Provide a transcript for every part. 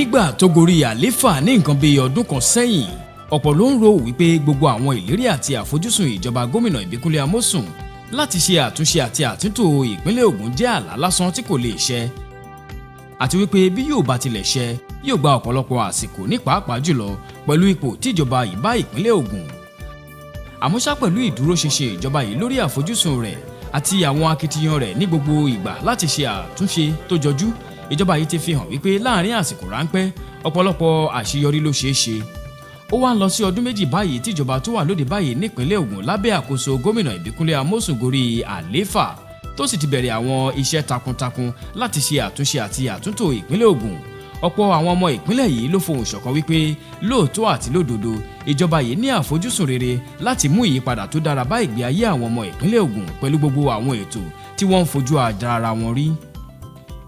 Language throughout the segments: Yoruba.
Nígbà tó gorí àlééfà ní nǹkan bíi ọdún kan sẹ́yìn, ọ̀pọ̀ ló ń rò wípé gbogbo àwọn ìlérí àti àfojúsùn ìjọba gómìnà Ìbíkúnlé Amósùn láti ṣe àtúnṣe àti àtúntò ìpínlẹ̀ Ògùn jẹ́ àlá lásán tí kò lè ṣẹ, àti wípé bí yóò bá tilẹ̀ ṣẹ yóò gba ọ̀pọ̀lọpọ̀ àsìkò ní pàápàá jùlọ pẹ̀lú ipò tíjọba yìí bá ìpínlẹ̀ Ògùn. Àmọ́ ṣá, pẹ̀lú ìdúróṣinṣin ìjọba yìí lórí àfojúsùn rẹ̀ àti àwọn akitiyan rẹ̀ ní gbogbo ìgbà láti ṣe àtúnṣe tó jọjú, ìjọba yìí ti fi hàn wípé láàrin àsìkò ráńpẹ́ ọ̀pọ̀lọpọ̀ àṣeyọrí ló ṣeé ṣe. Ó wá ń lọ sí ọdún 2 báyìí tíjọba tó wà lóde báyìí nípínlẹ̀ Ògùn lábẹ́ àkóso gómìnà Ìbíkúnlé Amósùn gorí àlééfà, tó sì ti bẹ̀rẹ̀ àwọn iṣẹ́ takuntakun láti ṣe àtúnṣe àti àtúntò ìpínlẹ̀ Ògùn. Ọ̀pọ̀ àwọn ọmọ ìpínlẹ̀ yìí ló fohùn ṣọ̀kan wípé lóòótọ́ àti lódodo ìjọba yìí ní àfojúsùn rere láti mú ìyípadà tó dára bá ìgbé ayé àwọn ọmọ ìpínlẹ̀ Ògùn pẹ̀lú gbogbo àwọn ètò tí wọ́n ń fojú ara wọn rí.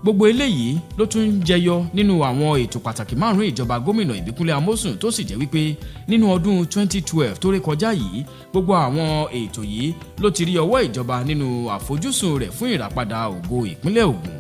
Gbogbo eléyìí ló tún ń jẹyọ nínú àwọn ètò pàtàkì márùn-ún ìjọba gómìnà Ìbíkúnlé Amósùn, tó sì jẹ́ wípé nínú ọdún 2012 tó rékọjá yìí gbogbo àwọn ètò yìí ló ti rí ọwọ́ ìjọba nínú àfojúsùn rẹ̀ fún ìràpadà ògo ìpínlẹ̀ Ògùn.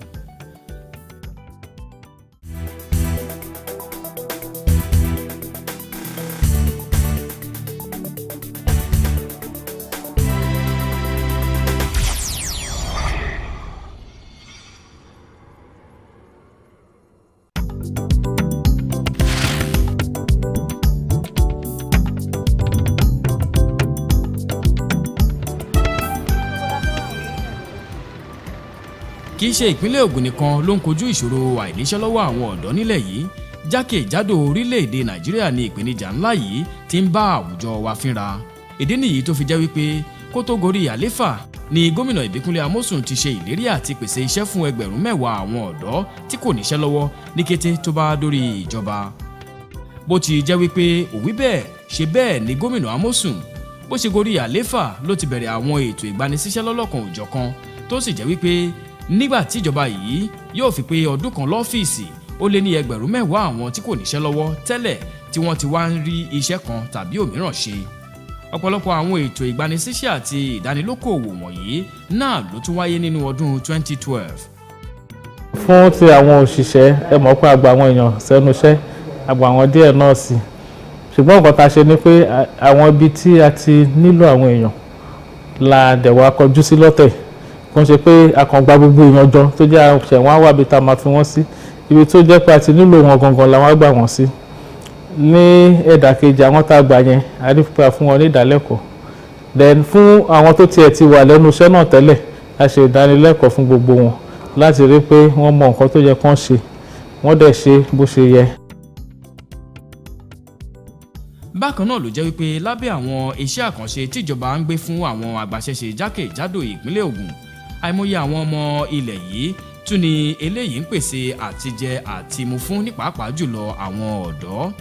Kì í ṣe ìpínlẹ̀ Ògùn nìkan ló ń kojú ìṣòro àìníṣẹ́ lọ́wọ́ àwọn ọ̀dọ́ nílẹ̀ yìí, jákèjádò orílẹ̀-èdè Nàìjíríà ní ìpèníjà ńlá yìí ti ń bá àwùjọ wa fínra. Ìdí nìyí tó fi jẹ́ wípé kó tó gorí àlééfà ni gómìnà Ìbíkúnlé Amósùn ti ṣe ìlérí àti pèsè iṣẹ́ fún ẹgbẹ̀rún 10,000 àwọn ọ̀dọ́ tí kò níṣẹ́ lọ́wọ́ ní kété tó bá dórí ìjọba. Bó ti jẹ́ wípé òwí bẹ́ẹ̀ ṣe bẹ́ẹ̀ ni gómìnà Amósùn bó ṣe gorí àlééfà ló ti bẹ̀rẹ̀ àwọn ètò ìgbanisíṣẹ́ lọ́lọ́kan òjọ̀kan, tó sì jẹ́ wípé nígbà tí ìjọba yìí yóò fi pé ọdún kan lọ́fíìsì ó lé ní ẹgbẹ̀rún 10,000 àwọn tí kò níṣẹ́ lọ́wọ́ tẹ́lẹ̀ tí wọ́n ti wá ń rí iṣẹ́ kan tàbí òmíràn ṣe. Ọ̀pọ̀lọpọ̀ àwọn ètò ìgbanisíṣẹ́ àti ìdánilókòòwò wọ̀nyí náà ló tún wáyé nínú ọdún 2012. Fún ti àwọn òṣìṣẹ́, ẹ mọ̀ pé a gba àwọn èèyàn sẹ́nu iṣẹ́, a gba àwọn díẹ̀ náà sí, ṣùgbọ́n nǹkan tá a ṣe ni pé àwọn ibi tí a ti nílò àwọn èèyàn la dẹ̀ wá kọjú sí lọ́tẹ̀. Kò ń ṣe pé a kàn gba gbogbo èèyàn jọ tó jẹ́ àṣẹ wọn á wá ibi tá a máa fi wọ́n sí, ibi tó jẹ́ pé a ti nílò wọn gangan la wọ́n gbà wọ́n sí. Ní ẹ̀dà kejì àwọn tá a gbà yẹn a rí pé a fún wọn ní ìdálẹ́kọ̀ọ́. Then fún àwọn tó tiẹ̀ ti wà lẹ́nu iṣẹ́ náà tẹ́lẹ̀, a ṣe ìdánilẹ́kọ̀ọ́ fún gbogbo wọn láti rí pé wọ́n mọ nǹkan tó yẹ kán ṣe, wọ́n dẹ̀ ṣe bó ṣe yẹ. Bákan náà ló jẹ́ wípé lábẹ́ àwọn iṣẹ́ àkànṣe tíjọba ń gbé fún àwọn agbaṣẹ́ṣe jákèjádò ìpínlẹ̀ Ògùn, àìmọye àwọn ọmọ ilẹ̀ yìí tún ni eléyìí ń pèsè àtijẹ àtimu fún ní pàápàá jùlọ àwọn ọ̀dọ́.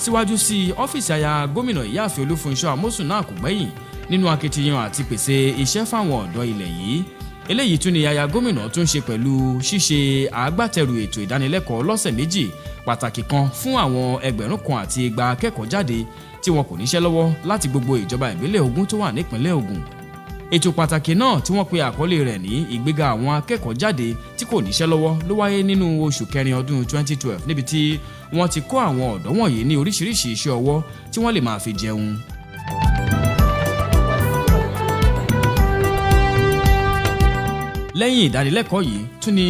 Síwájú sí i, ọ́fíìsì aya gómìnà Ìyáàfin Olúfúnṣọ́ Amósùn náà kò gbẹ́yìn nínú akitiyan àti pèsè iṣẹ́ fáwọn ọ̀dọ́ ilẹ̀ yìí. Eléyìí tún ni aya gómìnà tún ṣe pẹ̀lú ṣíṣe agbátẹrù ètò ìdánilẹ́kọ̀ọ́ lọ́sẹ̀ 2 pàtàkì kan fún àwọn 1,200 akẹ́kọ̀ọ́ jáde tí wọn kò níṣẹ́ lọ́wọ́ láti gbogbo ìjọba ìbílẹ̀ Ògùn tó wà nípínlẹ̀ Ògùn. Ètò pàtàkì náà tí wọ́n pe àkọlé rẹ̀ ní ìgbéga àwọn akẹ́kọ̀ọ́ jáde tí kò níṣẹ́ lọ́wọ́ ló wáyé nínú oṣù kẹrin ọdún 2012 níbi tí wọ́n ti kọ́ àwọn ọ̀dọ́ wọ̀nyí ní oríṣiríṣi iṣẹ́ ọwọ́ tí wọ́n lè máa fi jẹun. Lẹ́yìn ìdánilẹ́kọ̀ọ́ yìí tún ni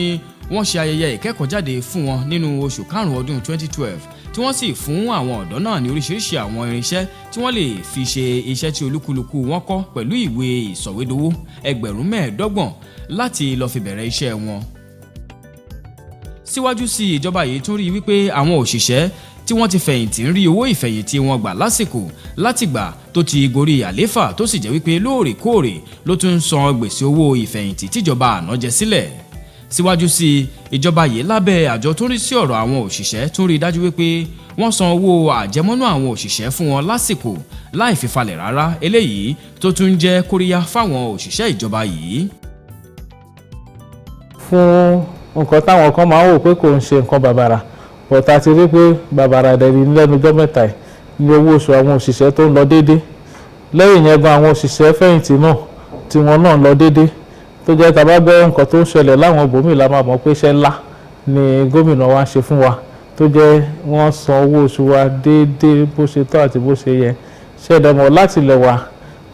wọ́n ṣe ayẹyẹ ìkẹ́kọ̀ọ́jáde fún wọn nínú oṣù karùn-ún ọdún 2012 tí wọ́n sì fún àwọn ọ̀dọ́ náà ní oríṣiríṣi àwọn irinṣẹ́ tí wọ́n lè fi ṣe iṣẹ́ tí olúkúlùkù wọn kọ́ pẹ̀lú ìwé ìsọ̀wédowó ẹgbẹ̀rún 25 láti lọ fi bẹ̀rẹ̀ iṣẹ́ wọn. Síwájú sí ìjọba yìí tún rí wípé àwọn òṣìṣẹ́ tí wọ́n ti fẹ̀yìntì ń rí owó ìfẹ̀yìntì wọn gbà lásìkò látìgbà tó ti gorí àlééfà, tó sì jẹ́ wípé lóòrèkóòrè ló tún ń san gbèsè owó ìfẹ̀yìntì tíjọba àná jẹ sílẹ̀. Síwájú sí ìjọba yìí lábẹ́ àjọ tó ń rí sí ọ̀rọ̀ àwọn òṣìṣẹ́ tún rí dájú wípé wọ́n san owó àjẹmọ́nú àwọn òṣìṣẹ́ fún wọn lásìkò láì fífalẹ̀ rárá, eléyìí tó tún jẹ́ kóríyá fáwọn òṣìṣẹ́ ìjọba yìí. Fún nǹkan táwọn kan máa ń wò pé kò ń ṣe nǹkan bàbàrà, bọ̀tà ti rí pé bàbàrà dẹ̀rí lẹ́nu ọjọ́ mẹ́ta yìí ní owó oṣù àwọn òṣìṣẹ́ tó ń lọ déédé. Lẹ́yìn yẹn gan àwọn òṣìṣẹ́ fẹ̀yìntì náà tí wọ́n náà ń lọ déédé. Tó jẹ́ tá a bá gbọ́ nǹkan tó ń ṣẹlẹ̀ láwọn ibòmíì la máa mọ̀ pé iṣẹ́ ńlá ni gómìnà wa ń ṣe fún wa, tó jẹ́ wọ́n san owó oṣù wa déédéé bó ṣe tọ́ àti bó ṣe yẹ. Ṣẹ̀dọ̀mọ̀ láti lẹ̀ wá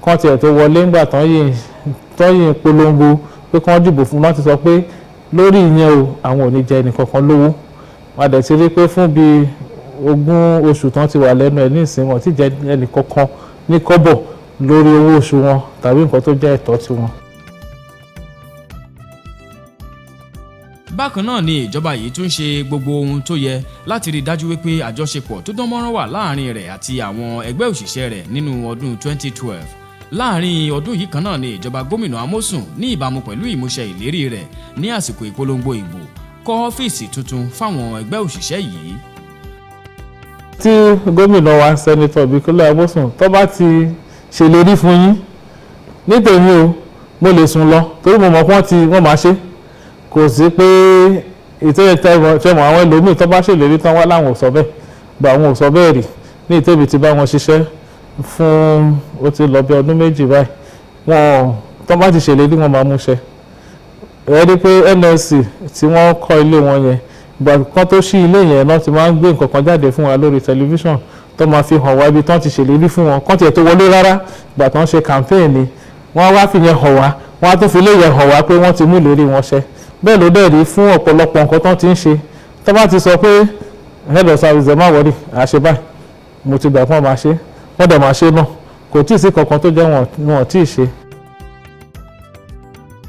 kán tiẹ̀ tó wọlé ńgbà tán yìí polongo pé kán dìbò fún wọn, ti sọ pé lórí ìyẹn o, àwọn ò ní jẹ ẹnìkankan lówó. Wọ́n dẹ̀ ti rí pé fún bíi 20 oṣù tán ti wà lẹ́nu ẹ̀ ní ìsìn, wọn ti jẹ ẹnìkankan ní kọ́bọ̀ lórí owó oṣù wọn tàbí nǹkan tó jẹ́ ẹ̀tọ́ tiwọn. Bákan náà ni ìjọba yìí tún ṣe gbogbo ohun tó yẹ láti rí dájú wípé àjọṣepọ̀ tó dán mọ́rán wà láàrin rẹ̀ àti àwọn ẹgbẹ́ òṣìṣẹ́ rẹ̀ nínú ọdún 2012. Láàrin ọdún yìí kan náà ni ìjọba gómìnà Amosun ní ìbámu pẹ̀lú ìmúṣẹ ìlérí rẹ̀ ní àsìkò ìpolongo ìbò kọ́ ọ́fíìsì tuntun fáwọn ẹgbẹ́ òṣìṣẹ́ yìí. Tí gómìnà wa Sẹ́nitọ̀ Ìbíkúnlé Amósùn tó bá ti ṣèlérí fún yín, ní tèmi o, mo lè sùn lọ torí mo mọ̀ pé wọ́n máa ṣe. Kò sí pé ìtẹ́wọ̀n àwọn ẹlòmíì tó bá ṣèlérí tán wá láwọn ò sọ bẹ́ẹ̀, gba àwọn ò sọ bẹ́ẹ̀ rí. Ní ìtẹ́bi ti bá wọn ṣiṣẹ́ fún ó ti lọ bí ọdún 2 báyìí, wọn tó bá ti ṣèlérí wọn máa mú ṣẹ. Ẹ rí pé NLC tí wọ́n kọ́ ilé wọn yẹn, ìgbà kan tó ṣí ilé yẹn náà ti máa ń gbé nǹkan kan jáde fún wa lórí tẹlifíṣàn tó máa fi hàn wá ibi tán ti ṣèlérí fún wọn kán tiẹ̀ tó wọlé rárá. Ìgbà tán ṣe campaign ni wọ́n wá fi yẹn hàn wá, wọ́n á tún fi ilé yẹn hàn wá pé wọ́n ti mú ìlérí wọn ṣẹ. Bẹ́ẹ̀ ló dẹ̀ rí fún ọ̀pọ̀lọpọ̀ nǹkan tán ti ń ṣe. Tó bá ti sọ pé head of service ẹ̀ má wọlé, àṣẹ báyìí, mo ti gbà pé wọ́n máa ṣe, wọ́n dẹ̀ máa ṣe náà, kò tíì sí kankan tó jẹ́ wọn ò tíì ṣe.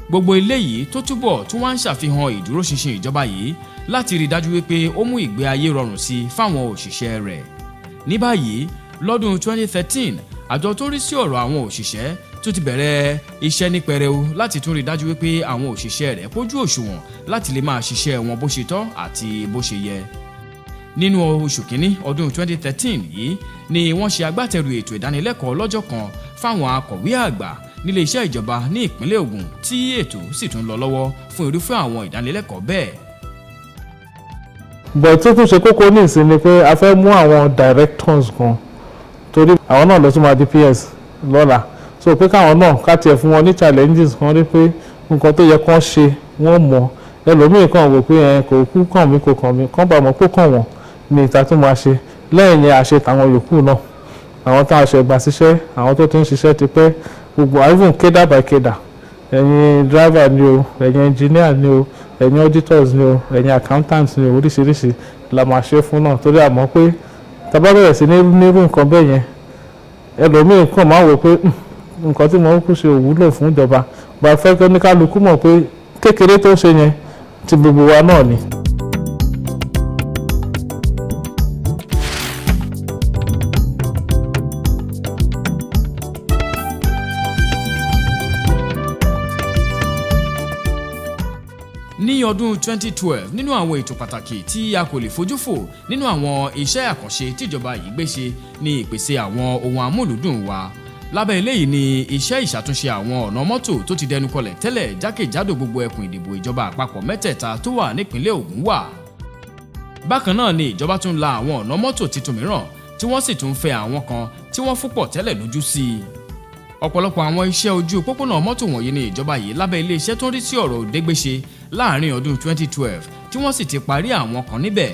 Gbogbo eléyìí tó túbọ̀ tún wá ń ṣàfihàn ìdúróṣinṣin ìjọba yìí láti rí dájú wípé ó mú ìgbé ayé rọrùn sí i fáwọn òṣìṣẹ́ rẹ̀. Ní báyìí lọ́dún 2013, àjọ tó ń rí sí ọ̀rọ̀ àwọn òṣìṣẹ́ tún ti bẹ̀rẹ̀ iṣẹ́ ní pẹrẹu láti tún rí dájú wípé àwọn òṣìṣẹ́ rẹ̀ pójú òṣùwọ̀n láti lè máa ṣiṣẹ́ wọn bó ṣe tọ́ àti bó ṣe yẹ. Nínú oṣù kínní ọdún 2013 yìí ni wọ́n ṣe agbátẹrù ètò ìdánilẹ́kọ̀ọ́ lọ́jọ́ kan fáwọn akọ̀wé àgbà nílé iṣẹ́ ìjọba ní ìpínlẹ̀ Ògùn, tí ètò sì tún lọ lọ́wọ́ fún irúfẹ́ àwọn ìdánilẹ́kọ̀ọ́ bẹ́ẹ̀. Bọ̀ tó tún ṣe kókó ní ìsìn ni pé a fẹ́ mú àwọn directors gan, torí àwọn náà lọ tún máa di PS lọ́la, so pé káwọn náà ká tiẹ̀ fún wọn ní challenges kan rí pé nǹkan tó yẹ kán ṣe wọ́n mọ̀. Ẹlòmíì kan wò pé ẹ kò kú kàn mí, kò kàn mí, kán bá mọ̀ kó kàn wọ́n ní ìta tó máa ṣe. Lẹ́yìn yẹn àṣe tàwọn yòókù náà, àwọn tá a ṣe gbà síṣẹ́, àwọn tó ti ń ṣiṣẹ́ tipẹ́, gbogbo even kédà by kédà, ẹ̀yin driver ni o, ẹ̀yin engineer ni o, ẹ̀yin auditors ni o, ẹ̀yin accountants ni o, oríṣiríṣi la máa ṣe fún náà, torí àmọ́ pé tá bá bẹ̀rẹ̀ sí ní nírú nǹkan bẹ́ẹ̀ yẹn, ẹlòmíì kàn máa wò pé nǹkan tí mo ń kú ṣe òwúlò fún ìjọba. Bá fẹ́ kí oníkálukú mọ̀ pé kékeré tó ṣe yẹn ti gbogbo wa náà ni. Ní ọdún 2012, nínú àwọn ètò pàtàkì tí a kò lè fojú fò nínú àwọn iṣẹ́ àkànṣe tíjọba yìí gbé ṣe ní ìpèsè àwọn ohun amúlùúdùn wa. Lábẹ́ eléyìí ni iṣẹ́ ìṣàtúnṣe àwọn ọ̀nà mọ́tò tó ti dẹnu kọlẹ̀ tẹ́lẹ̀ jákèjádò gbogbo ẹkùn ìdìbò ìjọba àpapọ̀ mẹ́tẹ̀ẹ̀ta tó wà nípìnlẹ̀ Ògùn wà. Bákan náà ni ìjọba tún la àwọn ọ̀nà mọ́tò tuntun mìíràn tí wọ́n sì tún fẹ́ àwọn kan tí wọ́n fúnpọ̀ tẹ́lẹ̀ lójú sí i. Ọ̀pọ̀lọpọ̀ àwọn iṣẹ́ ojú pópónà mọ́tò wọ̀nyí ni ìjọba yìí lábẹ́ iléeṣẹ́ tó ń rí sí ọ̀rọ̀ òdégbéṣe láàrin ọdún 2012 tí wọ́n sì ti parí àwọn kan níbẹ̀.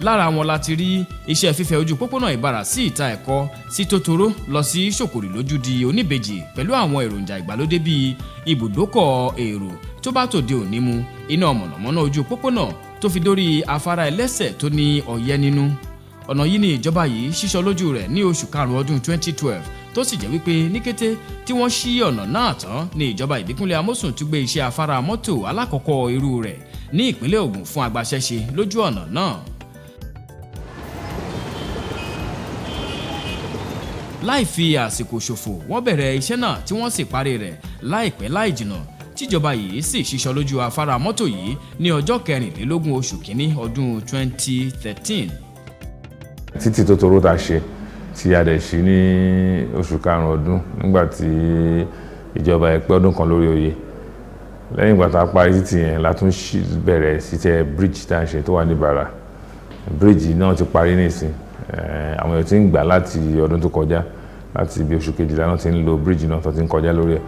Lára wọn la ti rí iṣẹ́ fífẹ̀ ojú pópónà Ìbàrà sí Ìta Ẹ̀kọ́ sí Tótóró lọ sí Ṣòkòrì lójú di Oníbejì pẹ̀lú àwọn èròjà ìgbàlódé bíi ibùdókọ̀ èrò tó bá tòde òní mu, iná mọ̀nàmọ́ná ojú pópónà tó fi dórí afárá ẹlẹ́sẹ̀ tó ní ọ̀yẹ́ nínú. Ọ̀nà yìí ni ìjọba yìí ṣíṣọ lójú rẹ̀ ní oṣù karùn-ún ọdún 2012, tó sì jẹ́ wípé ní kété tí wọ́n ṣí ọ̀nà náà tán ni ìjọba Ìbíkúnlé Amósùn tún gbé iṣẹ́ afárá mọ́tò alákọ̀ọ́kọ́ irú rẹ̀ ní ìpínlẹ̀ Ògùn fún agbaṣẹ́ṣe lójú ọ̀nà náà. Láì fi àsìkò ṣòfò, wọ́n bẹ̀rẹ̀ iṣẹ́ náà tí wọ́n sì parí rẹ̀ láìpẹ́ láì jìnà, tíjọba yìí sì ṣíṣọ lójú afárá mọ́tò yìí ní ọjọ́ kẹrìnlélógún oṣù kínní ọdún 2013. Títì Tótóró tá a ṣe tí a dẹ̀ ṣí ní oṣù karùn-ún ọdún nígbà tí ìjọba ẹ̀ pé ọdún kan lórí oyè. Lẹ́yìn ìgbà tá a parí títì yẹn la tún bẹ̀rẹ̀ sí tẹ bíríjì tá a ṣe tó wà ní Ìbàrà. Bíríjì náà ti parí nísìn, àwọn èèyàn ti ń gbà láti ọdún tó kọjá, láti ibi oṣù kejìlá náà ti ń lo bíríjì náà tó ti ń kọjá lórí ẹ̀.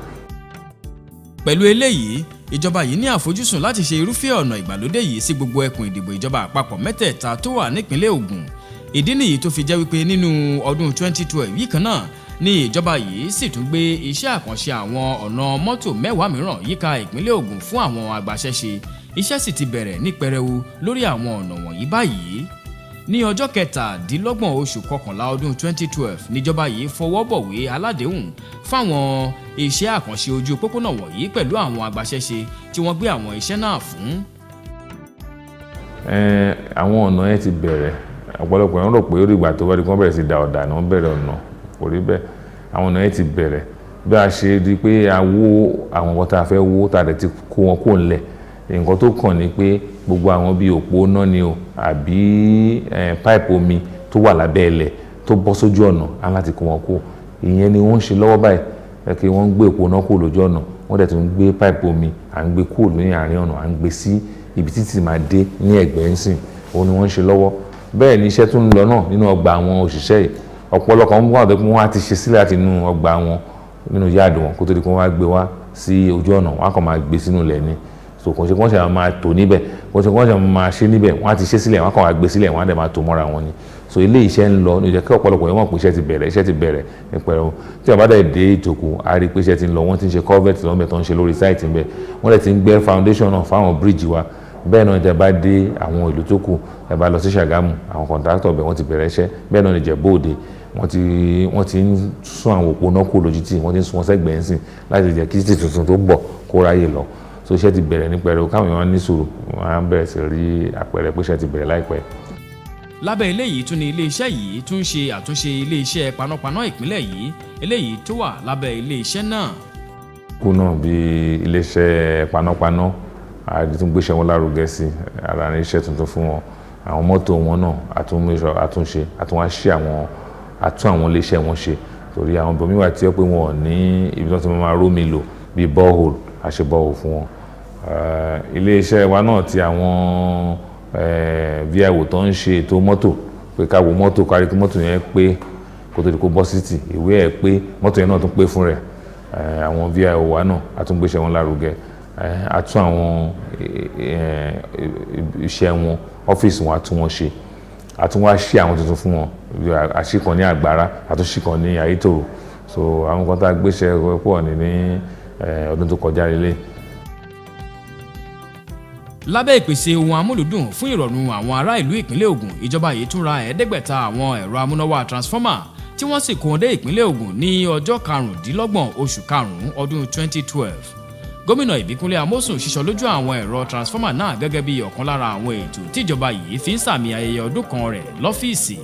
Pẹ̀lú eléyìí, ìjọba yìí ní àfojúsùn láti ṣe irúfẹ́ ọ̀nà ìgbàlódé yìí sí gbogbo ẹkùn ìdìbò ìjọba àpapọ̀ mẹ́tẹ̀ẹ̀ta tó wà nípínlẹ̀ Ògùn. Ìdí nìyí tó fi jẹ́ wípé nínú ọdún 2012 yìí kan náà ni ìjọba yìí sì tún gbé iṣẹ́ àkànṣe àwọn ọ̀nà mọ́tò 10 mìíràn yíká ìpínlẹ̀ Ògùn fún àwọn agbaṣẹ́ṣe. Iṣẹ́ sì ti bẹ̀rẹ̀ ní pẹrẹu lórí àwọn ọ̀nà wọ̀nyí báyìí. Ní ọjọ́ 27 oṣù kọkànlá ọdún 2012 níjọba yìí fọwọ́ bọ̀wé aládéhùn fáwọn iṣẹ́ àkànṣe ojú pópónà wọ̀nyí pẹ̀lú àwọn agbaṣẹ́ṣe tí wọ́n gbé àwọn iṣẹ́ náà fún. Àwọn ọ̀nà yẹn ti bẹ̀rẹ̀. Ọ̀pọ̀lọpọ̀ yẹn rò pé ó dìgbà tó bá di kí wọ́n bẹ̀rẹ̀ sí da ọ̀dà náà bẹ̀rẹ̀ ọ̀nà, kò rí bẹ́ẹ̀. Àwọn ọ̀nà yẹn ti bẹ̀rẹ̀. Bí a ṣe di pé a wó àwọn nǹkan tá a fẹ́ wó, tá a dẹ̀ ti kó wọn kó ńlẹ̀. Nǹkan tó kàn ni pé gbogbo àwọn bíi òpó iná ni o àbí páìpù omi tó wà lábẹ́ ilẹ̀ tó bọ́ sójú ọ̀nà á láti kó wọn kó. Ìyẹn ni wọ́n ń ṣe lọ́wọ́ báyìí. Kí wọ́n ń gbé òpó iná kúrò lójú ọ̀nà, wọ́n dẹ̀ tún ń gbé páìpù omi, à ń gbé kúrò ní àárín ọ̀nà, à ń gbé sí ibi títì máa dé ní ẹ̀gbẹ́ ńsìn. Òun ni wọ́n ń ṣe lọ́wọ́. Bẹ́ẹ̀ ni iṣẹ́ tún ń lọ náà nínú ọgbà àwọn òṣìṣẹ́ yìí. Ọ̀pọ̀lọpọ̀ ń wà tó pé wọ́n á ti ṣe sílẹ̀ láti inú ọgbà wọn nínú yáàdì wọn kó tó di pé wọ́n á gbé wá sí ojú ọ̀nà, wọ́n á kàn máa gbé sínú ilẹ̀ ni. So kò ṣe kí wọ́n ṣe máa tò níbẹ̀, kò ṣe kí wọ́n ṣe máa ṣe níbẹ̀, wọ́n á ti ṣe sílẹ̀, wọ́n á kàn wá gbé sílẹ̀, wọ́n á dẹ̀ máa tò mọ́ra wọn ni. So ilé iṣẹ́ ń lọ ní ìjẹ́ kí ọ̀pọ̀lọpọ̀ yẹn mọ̀ pé iṣẹ́ ti bẹ̀rẹ̀, iṣẹ́ ti bẹ̀rẹ̀ ní pẹ̀rẹ̀. Tí wọ́n bá dẹ̀ dé ìtòkù, a rí i pé iṣẹ́ ti ń lọ, wọ́n ti ń ṣe culvert lọ́nbẹ̀ tó ń ṣe lórí site ńbẹ̀. Wọ́n dẹ̀ ti ń gbẹ́ foundation náà fáwọn bridge wa. Bẹ́ẹ̀ náà tẹ́ bá dé àwọn ìlú tó kù, ẹ bá lọ sí Ṣàgámù, àwọn kọ̀ǹtàkítọ̀ bẹ̀ wọ́n ti bẹ̀rẹ̀ iṣẹ́. Bẹ́ẹ̀ náà ní Ìjẹ̀bú Òde, wọ́n ti ń sún àwọn òpó náà kúrò lójú tì, wọ́n ti ń sún wọn sẹ́gbẹ̀ẹ́ ńsìn láti jẹ́ kí títì tuntun tó ń bọ̀ kó ráyè lọ. So iṣẹ́ ti bẹ̀rẹ̀ ní pẹrẹu, káwọn èèyàn ní sùúrù, wọ́n á bẹ̀rẹ̀ sí rí àpẹẹrẹ pé iṣẹ́ ti bẹ̀rẹ̀ láìpẹ́. Lábẹ́ eléyìí tún ni iléeṣẹ́ yìí tún ṣe àtúnṣe iléeṣẹ́ panápaná ìpínlẹ̀ yìí, eléyìí tó wà lábẹ́ iléeṣẹ́ náà. Kú náà bí iléeṣẹ́ panápaná, a tún gbéṣẹ́ wọn lárugẹ sí, ara ní iṣẹ́ tuntun fún wọn. Àwọn mọ́tò wọn náà àtúnṣe, àtúnwáṣe àwọn, àtún àwọn iléeṣẹ́ wọn ṣe. Torí àwọn ibòmíì wà tí ó pé wọn ò ní ibi tí wọ́n ti máa rómi lò bíi borehole, a ṣe borehole fún wọn. Iléeṣẹ́ wa náà ti àwọn VIO tó ń ṣe ètò mọ́tò, pé ká wo mọ́tò, ká rí kí mọ́tò yẹn pé kó tó di kó bọ́ sí tì, ìwé ẹ̀ pé mọ́tò yẹn náà tún pé fún rẹ̀. Àwọn VIO wa náà a tún gbéṣẹ́ wọn lárugẹ, a tún àwọn iṣẹ́ wọn, ọ́fíìsì wọn a tún wọn ṣe, a tún wá ṣe àwọn tuntun fún wọn, a ṣí kan ní Àgbàrá, a tún ṣí kan ní Ayétòrò. So àwọn kan tá a gbéṣẹ́ pọ̀ ní ọdún tó kọjá lélẹ̀. Lábẹ́ ìpèsè ohun amúlùdùn fún ìrọ̀rùn àwọn ará ìlú ìpínlẹ̀ Ògùn, ìjọba yìí tún ra 500 àwọn ẹ̀rọ amúnáwá transformer tí wọ́n sì kó wọn dé ìpínlẹ̀ Ògùn ní ọjọ́ 25 oṣù karùn-ún ọdún 2012. Gómìnà Ìbíkúnlé Amósùn ṣíṣọ lójú àwọn ẹ̀rọ transformer náà gẹ́gẹ́ bí ọ̀kan lára àwọn ètò tíjọba yìí fi ń sàmì ayẹyẹ ọdún kan rẹ̀ lọ́fíìsì.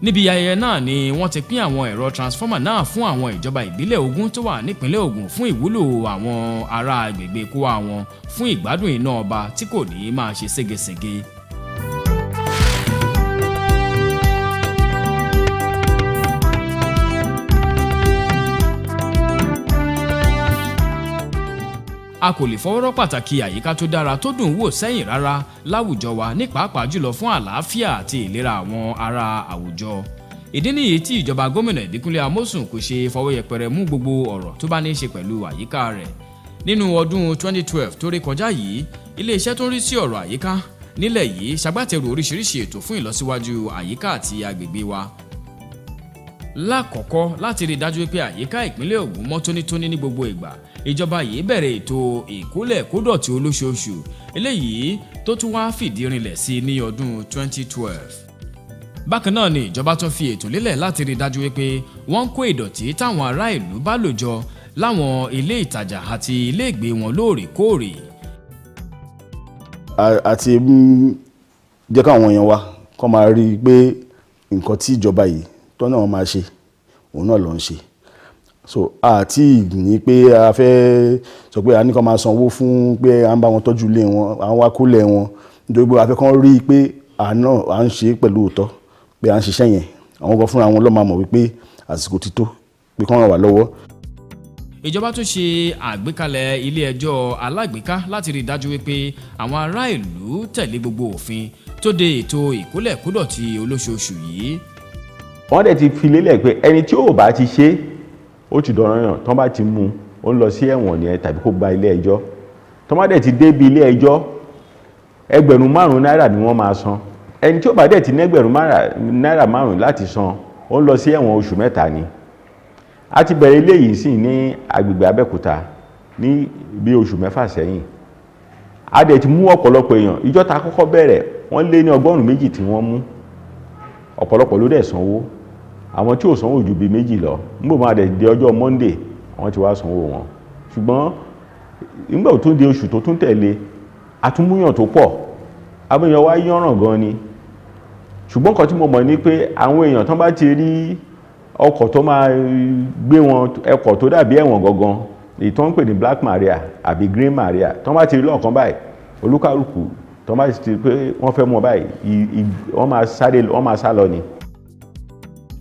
Níbi ayẹyẹ náà ni wọ́n ti pín àwọn ẹ̀rọ transformer náà fún àwọn ìjọba ìbílẹ̀ 20 tó wà nípínlẹ̀ Ògùn fún ìwúlò àwọn ará agbègbè kó àwọn fún ìgbádùn iná ọba tí kò ní máa ṣe ségesège. A kò lè fọwọ́rọ́ pàtàkì àyíká tó dára tó dùn wò sẹ́yìn rárá láwùjọ wa ní pàápàá jùlọ fún àlàáfíà àti ìlera àwọn ará àwùjọ. Ìdí nìyí tí ìjọba gómìnà Ìbíkúnlé Amósùn kò ṣe fọwọ́ yẹpẹrẹ mú gbogbo ọ̀rọ̀ tó bá ní í ṣe pẹ̀lú àyíká rẹ̀. Nínú ọdún 2012 tó rí kọjá yìí, iléeṣẹ́ tó ń rí sí ọ̀rọ̀ àyíká nílẹ̀ yìí ṣagbátẹrù oríṣiríṣi ètò fún ìlọsíwájú àyíká àti agbègbè wa. Lákọ̀ọ́kọ́, láti rí i dájú pé àyíká ìpínlẹ̀ Ògùn mọ́ tónítóní ní gbogbo ìgbà, ìjọba yìí bẹ̀rẹ̀ ètò ìkólẹ̀ kódọ̀tí olóṣooṣù, eléyìí tó tún wá fìdí rinlẹ̀ sí ní ọdún 2012. Bákan náà ni ìjọba tún fi ètò lélẹ̀ láti rí i dájú wípé wọ́n ń kó ìdọ̀tí táwọn ará ìlú bá lò jọ láwọn ilé ìtajà àti ilé ìgbé wọn lóòrèkóòrè. Àti jẹ́ káwọn èèyàn wa kó máa rí i pé nǹkan tí ìjọba yìí tó náà máa ṣe òun náà ló ń ṣe. So àti ní pé a fẹ́ sọ pé a ní kó máa sanwó fún pé à ń bá wọn tọ́jú ilé wọn, à ń wá kólẹ̀ wọn, nítorí pé a fẹ́ kán rí i pé à ń ṣe pẹ̀lú òótọ́ pé à ń ṣiṣẹ́ yẹn. Àwọn kan fúnra wọn ló máa mọ̀ wípé àsìkò ti tó pé kán ràn wá lọ́wọ́. Ìjọba tún ṣe àgbékalẹ̀ ilé ẹjọ́ alágbèéká láti rí i dájú wípé àwọn ará ìlú tẹ̀lé gbogbo òfin tó de ètò ìkólẹ̀kódọ̀tí olóṣooṣù yìí. Wọ́n dẹ̀ ti fi lélẹ̀ pé ẹni tí ò bá ti ṣe ó ti dọ̀rọ̀ yàn, tán bá ti mú Ó ń lọ sí ẹ̀wọ̀n nìyẹn tàbí kó gba ilé ẹjọ́. Tó má dẹ̀ ti débi ilé ẹjọ́, 5,000 náírà ni wọ́n máa san. Ẹni tí ó bá dẹ̀ ti ní 5,000 náírà láti san, ó ń lọ sí ẹ̀wọ̀n oṣù 3 ni. A ti bẹ̀rẹ̀ eléyìí sí ní agbègbè Abẹ́òkúta ní bí oṣù 6 sẹ́yìn. A dẹ̀ ti mú ọ̀pọ̀lọpọ̀ èèyàn. Ìjọ́ ta kọ́kọ́ bẹ̀rẹ̀, wọ́n lé ní 200 tí wọ́n mú. Ọ̀pọ̀lọpọ̀ ló dẹ̀ sanwó. Àwọn tí ò sanwó ju bíi 2 lọ. Nígbà máa dẹ̀ di ọjọ́ Monday, wọ́n ti wá sanwó wọn. Ṣùgbọ́n nígbà tó di oṣù tó tún tẹ̀lé, àtúnmúyàn tó pọ̀. Àwọn èèyàn wá yànràn gan ni. Ṣùgbọ́n nǹkan tí mo mọ̀ ni pé àwọn èèyàn tán bá ti rí ọkọ̀ tó máa gbé wọn, ọkọ̀ tó dàbí ẹ̀wọ̀n gangan, èyí tó ń pè ní Black Maria àbí Green Maria, tán bá ti rí lọ́ọ̀kan báyìí, olúkálùkù tán bá ti pé wọ́n fẹ́ mú ọ báyìí, wọ́n máa sáré, wọ́n máa sá lọ ni.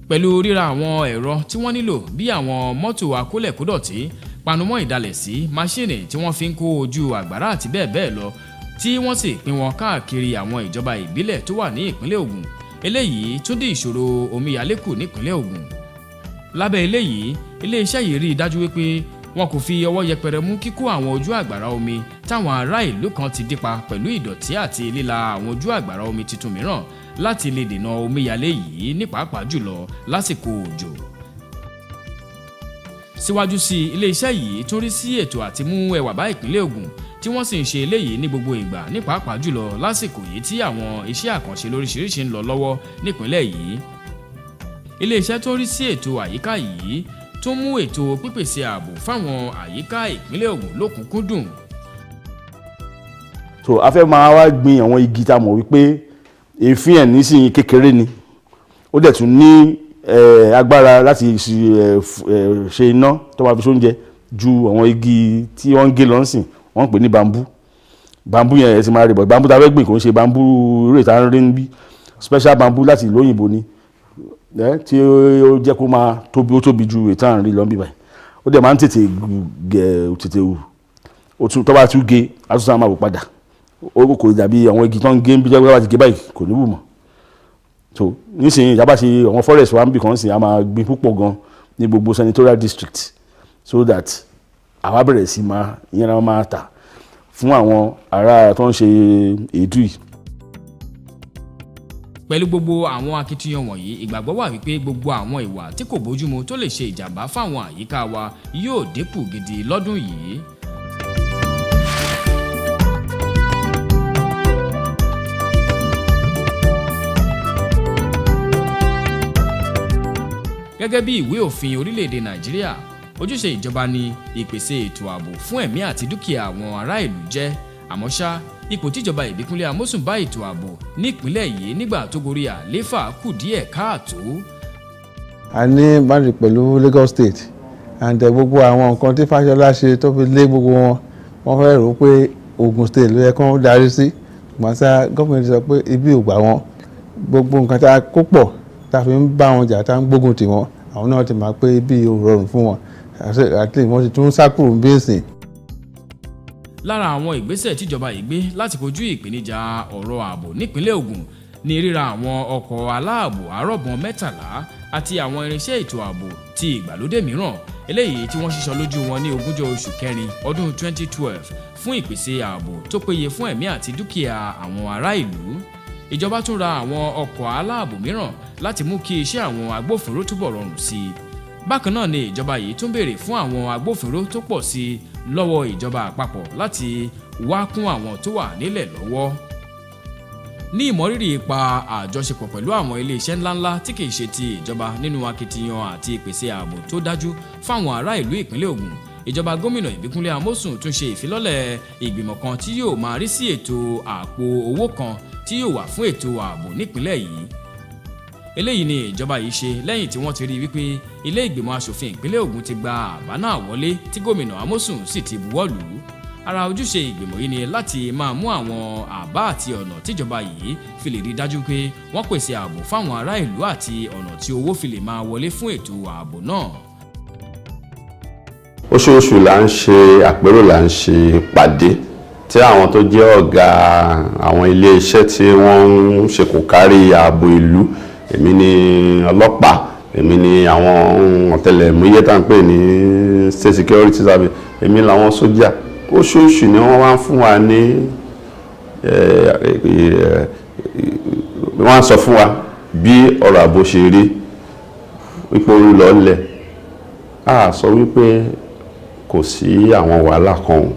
Pẹ̀lú ríra àwọn ẹ̀rọ tí wọ́n nílò bí àwọn mọ́tò akólẹ̀kódọ̀tí, panumọ́ ìdalẹ̀sí, máṣíìnì tí wọ́n fi ń kó ojú àgbàrá àti bẹ́ẹ̀ bẹ́ẹ̀ lọ, tí wọ́n sì pín wọn káàkiri àwọn ìjọba ìbílẹ̀ tó wà ní ìpínlẹ̀ Ògùn. Eléyìí tún dín ìṣòro omíyalé kù nípínlẹ̀ Ògùn. Lábẹ́ eléyìí, iléeṣẹ́ yìí rí i dájú wípé wọn kò fi ọwọ́ yẹpẹrẹ mú kíkó àwọn ojú àgbàrá omi táwọn ará ìlú kan ti dípa pẹ̀lú ìdọ̀tí àti líla àwọn ojú àgbàrá omi tuntun mìíràn láti lè dènà omíyalé yìí ní pàápàá jùlọ lásìkò òjò. Síwájú sí i, iléeṣẹ́ yìí tún rí sí ètò àti mú ẹwà bá ìpínlẹ̀ Ògùn tí wọ́n sì ń ṣe eléyìí ní gbogbo ìgbà ní pàápàá jùlọ lásìkò yìí tí àwọn iṣẹ́ àkànṣe lóríṣiríṣi ń lọ lọ́wọ́ nípínlẹ̀ yìí. Iléeṣẹ́ tó rí sí ètò àyíká yìí tó mú ètò pípèsè ààbò fáwọn àyíká ìpínlẹ̀ Ògùn lókùnkúndùn. So a fẹ́ máa wá gbin àwọn igi tá a mọ̀ wípé èéfín ẹ̀ nísìnyí kékeré ni, ó dẹ̀ tún ní agbára láti ṣe iná tó máa fi sóúnjẹ ju àwọn igi tí wọ́n ń gé lọ́nsìn, wọ́n ń pè ní bambú. Bambú yẹn ẹ̀ ti máa rí bọ̀, bambú tá a fẹ́ gbìn kò ń ṣe bambú eré ìta ń rí níbí, special bambú láti ìlú òyìnbó ni, tí ó jẹ́ kó máa tóbi, ó tóbi ju ìta ń rí lọ bíbáyìí. Ó dẹ̀ máa ń tètè wù, ó tún tó bá tún gé, á tún sáà máa wò padà. Ó kò dàbí àwọn igi tó ń gé níbi tó bá ti gé báyìí kò ní wù mọ́. So nísìnyí ìjábá ṣe àwọn forest wa ń bì kan sìn, a máa gbin púpọ̀ gan ní gbogbo senatorial district, so that àwa bẹ̀rẹ̀ sí máa ìyẹn náà máa tà fún àwọn ará tó ń ṣe èédú yìí. Pẹ̀lú gbogbo àwọn akitiyan wọ̀nyí, ìgbàgbọ́ wà wípé gbogbo àwọn ìwà tí kò bójúmu tó lè ṣe ìjàmbá fáwọn àyíká wa yóò dínkù gidi lọ́dún yìí. Gẹ́gẹ́ bí ìwé òfin orílẹ̀-èdè Nàìjíríà, ojúṣe ìjọba ni ìpèsè ètò ààbò fún ẹ̀mí àti dúkìá àwọn ará ìlú jẹ́. Àmọ́ ṣá, ipò tíjọba Ìbíkúnlé Amósùn bá ètò ààbò nípìnlẹ̀ yìí nígbà tó gorí àlééfà kù díẹ̀ káàtó. A ní boundary pẹ̀lú Lagos State and gbogbo àwọn nǹkan tí Fáṣọlá ṣe tó fi lé gbogbo wọn, wọ́n fẹ́ rò ó pé Ogun State ló yẹ kán darí sí. Ṣùgbọ́n ṣá, gọ́ọ̀mẹ̀ntì sọ pé ibi ò gbà wọ́n. Gbogbo nǹkan tá a kó pọ̀ tá a fi ń bá wọn jà, tá a ń gbógun tì wọ́n, àwọn náà ti mọ̀ pé ibi ò rọrùn fún wọn. At least wọ́n ti tún sá kúrò bí ìsìn. Lára àwọn ìgbésẹ̀ tíjọba yìí gbé láti kojú ìpèníjà ọ̀rọ̀ ààbò nípínlẹ̀ Ògùn ní ríra àwọn ọkọ̀ aláàbò arọ́bọn 13 àti àwọn irinṣẹ́ ètò ààbò ti ìgbàlódé mìíràn, eléyìí tí wọ́n ṣíṣọ lójú wọn ní ogúnjọ́ oṣù kẹrin ọdún 2012 fún ìpèsè ààbò tó péye fún ẹ̀mí àti dúkìá àwọn ará ìlú. Ìjọba tún ra àwọn ọkọ̀ aláàbò mìíràn láti mú kí iṣẹ́ àwọn agbófinró túbọ̀ rọrùn sí i. Bákan náà ni ìjọba yìí tún béèrè fún àwọn agbófinró tó pọ̀ sí i lọ́wọ́ ìjọba àpapọ̀ láti wá kún àwọn tó wà nílẹ̀ lọ́wọ́. Ní ìmọrírì ipa àjọṣepọ̀ pẹ̀lú àwọn iléeṣẹ́ ńláńlá tí kìí ṣe ti ìjọba nínú akitiyan àti ìpèsè ààbò tó dájú fáwọn ará ìlú ìpínlẹ̀ Ògùn, ìjọba gómìnà Ìbíkúnlé Amósùn tún ṣe ìfilọ́lẹ̀ ìgbìmọ̀ kan tí yóò máa rí sí ètò àpò owó kan tí yóò wà fún ètò ààbò nípìnlẹ̀ yìí. Eléyìí ni ìjọba yìí ṣe lẹ́yìn tí wọ́n ti rí wípé ilé ìgbìmọ̀ asòfin ìpínlẹ̀ Ògùn ti gba àbá náà wọlé tí gómìnà Amósùn sì ti buwọ́ lù ú. Ara ojúṣe ìgbìmọ̀ yìí ni láti máa mú àwọn àbá àti ọ̀nà tíjọba yìí fi lè rí dájú pé wọ́n pèsè ààbò fáwọn ará ìlú àti ọ̀nà tí owó fi lè máa wọlé fún ètò ààbò náà. Oṣooṣù là ń ṣe àpérò, là ń ṣe ìpàdé tí àwọn tó jẹ́ ọ̀gá àwọn ilé-iṣẹ́ tí wọ́n ń ṣe kò kárí ààbò ìlú, èmi ni ọlọ́pàá, èmi ni àwọn ọ̀tẹlẹ̀múyẹ́ tá à ń pè ní ní State Security Service, èmi làwọn sójà. Oṣooṣù ni wọ́n wá ń fún wa ní, wọ́n á sọ fún wa bí ọ̀rọ̀ ààbò ṣe rí, wípé ó ń lọ lẹ̀. A sọ wípé kò sí àwọn wàhálà kan o,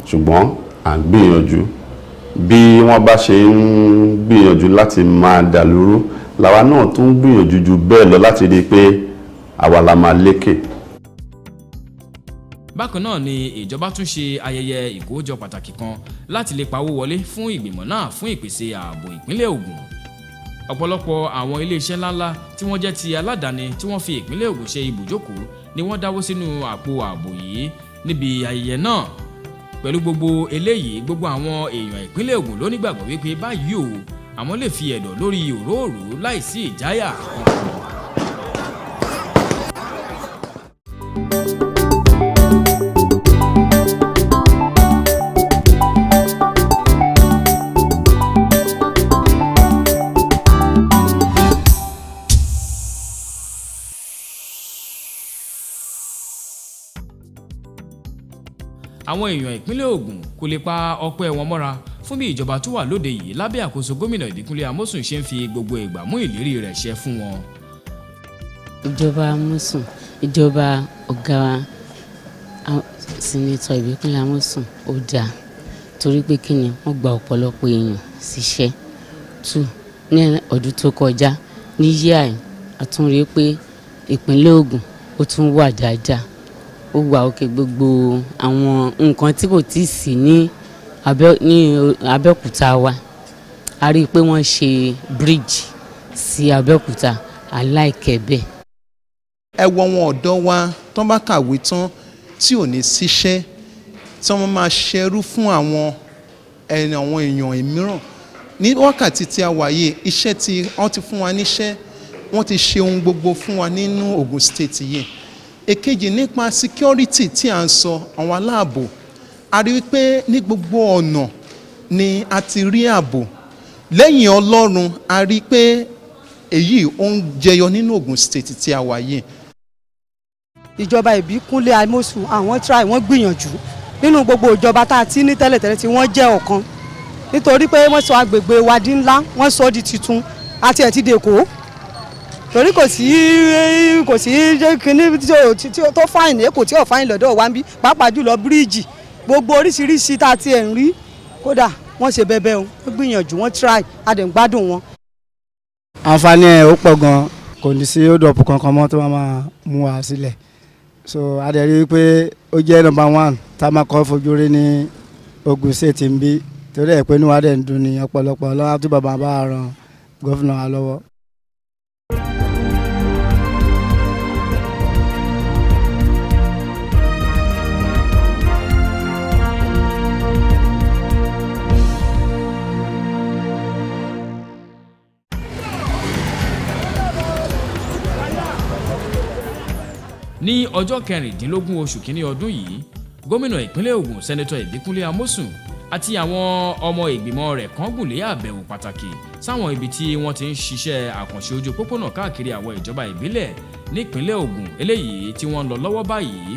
ṣùgbọ́n à ń gbìyànjú. Bí wọ́n bá ṣe ń gbìyànjú láti máa dàlúrú, làwa náà tún gbìyànjú ju bẹ́ẹ̀ lọ láti rí i pé àwa la máa lékè. Bákan náà ni ìjọba tún ṣe ayẹyẹ ìkówójọ pàtàkì kan láti lè pawó wọlé fún ìgbìmọ̀ náà fún ìpèsè ààbò ìpínlẹ̀ Ògùn. Ọ̀pọ̀lọpọ̀ àwọn iléeṣẹ́ ńláńlá tí wọ́n jẹ́ ti aládàáni tí wọ́n fi ìpínlẹ̀ Ògùn ṣe ibùjókòó ni wọ́n dáwó sínú àpò ààbò yìí níbi ayẹyẹ náà. Pẹ̀lú gbogbo eléyìí, gbogbo àwọn èèyàn ìpínlẹ̀ Ògùn ló nígbàgbọ́ wípé báyìí o, àwọn lè fi ẹ̀dọ̀ lórí òróòró láìsí ìjáyà kankan. Àwọn èèyàn ìpínlẹ̀ Ògùn kò lè pa ọpẹ́ wọn mọ́ra fún bí ìjọba tó wà lóde yìí lábẹ́ àkóso gómìnà Ìbíkúnlé Amósùn ṣe ń fi gbogbo ìgbà mú ìlérí rẹ̀ ṣẹ fún wọn. Ìjọba Amósùn, ìjọba ọ̀gá Sẹ́nitọ̀ Ìbíkúnlé Amósùn ó dáa, torí pé kí ni wọ́n gba ọ̀pọ̀lọpọ̀ èèyàn síṣẹ́. Two, ní ọdún tó kọjá ní yíyá ẹ̀ a tún rí pé ìpínlẹ̀ Ògùn ó tún wà dáadáa, ó wà òkè. Gbogbo àwọn nǹkan tí kò tíì sí ní Abẹ́òkúta wa, a rí i pé wọ́n ṣe bíríìjì sí Abẹ́òkúta, aláìkẹ́ bẹ́ẹ̀. Ẹ wo àwọn ọ̀dọ́ wa tó bá kàwé tán tí ò ní síṣẹ́, tí wọ́n máa ṣerú fún àwọn èèyàn mìíràn. Ní wákàtí tí a wà yìí, iṣẹ́ tí wọ́n ti fún wa níṣẹ́, wọ́n ti ṣe ohun gbogbo fún wa nínú Ògùn State yìí. Èkejì, nípa security tí à ń sọ, àwọn aláàbò, a rí wípé ní gbogbo ọ̀nà ni a ti rí ààbò. Lẹ́yìn Ọlọ́run, a rí pé èyí ó ń jẹyọ nínú Ògùn State tí a wà yìí. Ìjọba Ìbíkúnlé Amósùn àwọn try, wọ́n gbìyànjú nínú gbogbo ìjọba tá a ti ní tẹ́lẹ̀tẹ́lẹ̀ tí wọ́n jẹ́ ọ̀kan, nítorí pé wọ́n sọ agbègbè wa di ńlá, wọ́n sọ di tuntun àti ẹ̀ ti dèkó, torí kò sí kíní tó fáìn Èkó tí ò fáìn lọ́dọ̀ wa ń bí, pàápàá jùlọ bíríìjì gbogbo oríṣiríṣi tá a ti ẹ̀ ń rí. Kódà wọ́n ṣe bẹbẹ o, wọ́n gbìyànjú, wọ́n try, a dẹ̀ ń gbádùn wọn. Àǹfààní ẹ̀ ó pọ̀ gan, kò ní sí hold-up kankan mọ́ tó máa mú wa sílẹ̀. So a dẹ̀ rí i pé ó jẹ́ number one tá a máa kọ́ fojú rí ní Ògùn State ń bí, torí ẹ̀ pé inú wa dẹ̀ ń dùn ní ọ̀pọ̀lọpọ̀. Ọlọ́run á túbọ̀ bá ran gómìnà wa lọ́wọ́. Ní ọjọ́ kẹrìndínlógún oṣù kínní ọdún yìí, gómìnà ìpínlẹ̀ Ògùn Sẹ́nitọ̀ Ìbíkúnlé Amósùn àti àwọn ọmọ ìgbìmọ̀ rẹ̀ kan gùn lé àbẹ̀wò pàtàkì sáwọn ibi tí wọ́n ti ń ṣiṣẹ́ àkànṣe ojú pópónà káàkiri àwọn ìjọba ìbílẹ̀ nípínlẹ̀ Ògùn eléyìí tí wọ́n ń lọ lọ́wọ́ báyìí.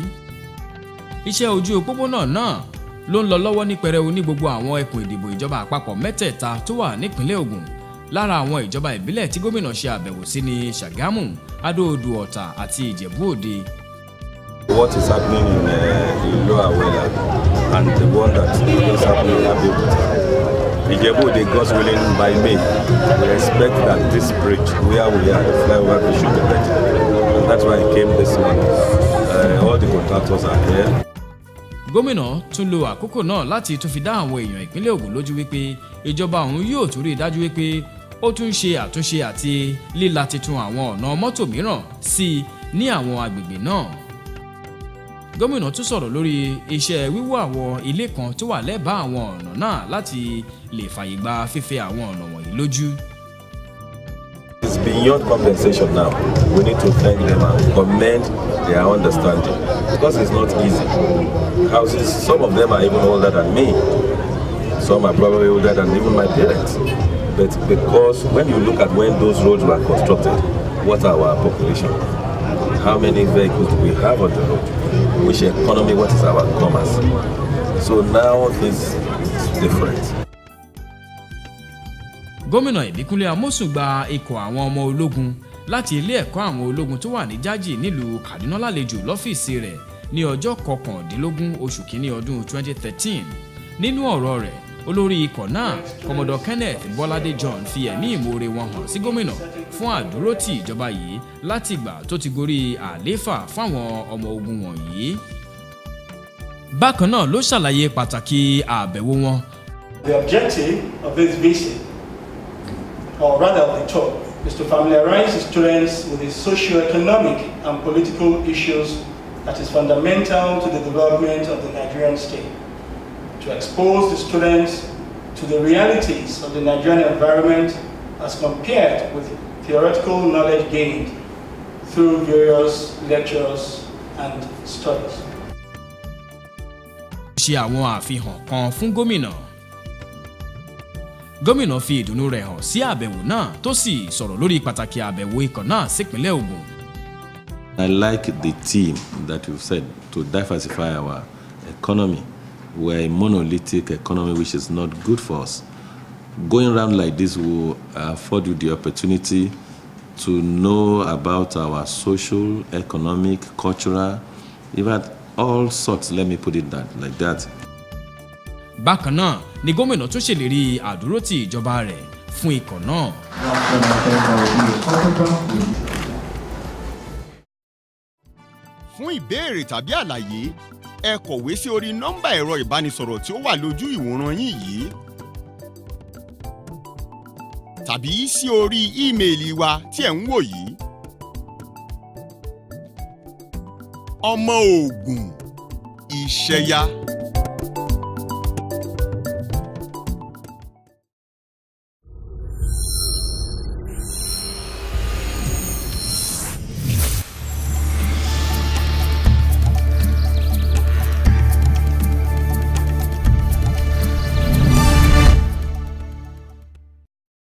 Iṣẹ́ ojú pópónà náà ló ń lọ lọ́wọ́ ní pẹrẹu ní gbogbo àwọn ẹkùn ìdìbò ìjọba àpapọ̀ mẹ́tẹ̀ẹ̀ta tó wà nípínlẹ̀ Ògùn. Lára àwọn ìjọba ìbílẹ̀ tí gómìnà ṣe àbẹ̀wò sí ní Ṣàgámù, Adó-Odò Ọ̀tà àti Ìjẹ̀bú Òde. What is happening in Ilu Awela and the one that is happening in Abeokuta. Ijebu Ode, God's willing, by May, we expect that this bridge, where we are, the flyover bridge, should be ready. And that's why I came this morning. All the contractors are here. Gómìnà tún lo àkókò náà láti tún fi dá àwọn èèyàn ìpínlẹ̀ Ògùn lójú wípé ìjọba òun yóò tún rí i dájú wípé ó tún ṣe àtúnṣe àti líla titun àwọn ọ̀nà mọ́tò mìíràn sí i ní àwọn agbègbè náà. Gómìnà tún sọ̀rọ̀ lórí iṣẹ́ wíwó àwọn ilé kan tó wà lẹ́bàá àwọn ọ̀nà náà láti lè fàyè gba fífẹ̀ àwọn ọ̀nà wọ̀nyí lójú. It's beyond compensation now. We need to thank them and commend their understanding, because it's not easy. Houses, some of them are even older than me. Some are probably older than even my parents. But because when you look at when those roads were constructed, what are our population? How many vehicles do we have on the road? Which economy, what is our commerce? So now things is different. Gómìnà Ìbíkúnlé Amósùn gba ikọ̀ àwọn ọmọ ológun láti ilé ẹ̀kọ́ àwọn ológun tó wà ní Jájì nílùú Kaduna lálejò lọ́fíìsì rẹ̀ ní ọjọ́ 19 oṣù kínní ọdún 2013. Nínú ọ̀rọ̀ rẹ̀, olórí ikọ̀ náà, Commodore Kenneth Bọ́ládé John, fi ẹ̀mí ìmoore wọn hàn sí gómìnà fún àdúrótì ìjọba yìí látìgbà tó ti gorí àlééfà fáwọn ọmọ ogun wọ̀nyí. Bákan náà ló ṣàlàyé pàtàkì àbẹ̀wò wọn. The objective of this visit, or rather of the tour, is to familiarize the students with the socio-economic and political issues that is fundamental to the development of the Nigerian state, to expose the students to the realities of the Nigerian environment as compared with theoretical knowledge gained through various lectures and studies. Ṣe àwọn àfihàn kan fún gómìnà. Gómìnà fi ìdùnnú rẹ̀ hàn sí àbẹ̀wò náà, tó sì sọ̀rọ̀ lórí pàtàkì àbẹ̀wò ikọ̀ náà sípínlẹ̀ Ògùn. I like the theme that you've said, to diversify our economy. We're a monolithic economy, which is not good for us. Going around like this will afford you the opportunity to know about our social, economic, cultural, even all sorts, let me put it like that. Bákan náà ni gómìnà tún ṣèlérí àdúrótì ìjọba rẹ̀ fún ikọ̀ náà. Fún ìbéèrè tàbí àlàyé, ẹ kọ̀wé sí orí nọ́mbà ẹ̀rọ ìbánisọ̀rọ̀ tí ó wà lójú ìwòran yín yìí tàbí sí orí ímeèlì wa tí ẹ̀ ń wò yìí. Ọmọ Ògùn, iṣẹ́ yá.